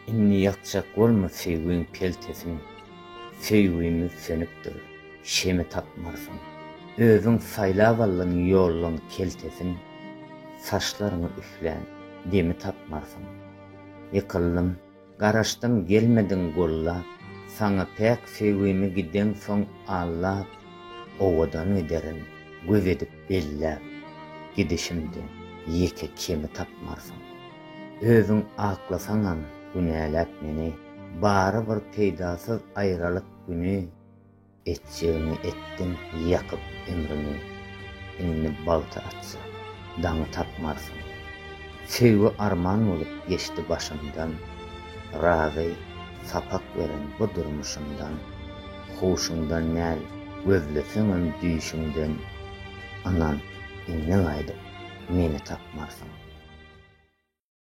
Indi ýakjak bolma söýgiň peltesin, Söýgimiz sönüpdir, şemi tapmarsyň. Özüň saýlap aldyň ýollaň keltesin, Saçlaryňy üflän demi tapmarsyň. Ýykyldym, garaşdym gelmediň gollap, Saňa päk söýgimi gideňsoň allap, Owadan giderin göz edip belläp, Gidişimde ýeke kemi tapmarsyň. Özüň aklasaňam günäläp meni, Barybir peýdasyz aýralyk güni, Etjegiňi etdiň ýakyp ömrüňi, Indi bagta atsa, daňy tapmarsyň. Söýgi arman bolup geçdi başymdan, Razy sapak beren bu durmuşymdan, Huşuňdan däl, gözleseňem düýşüňden, Ynan, indi gaýdyp meni tapmarsyň.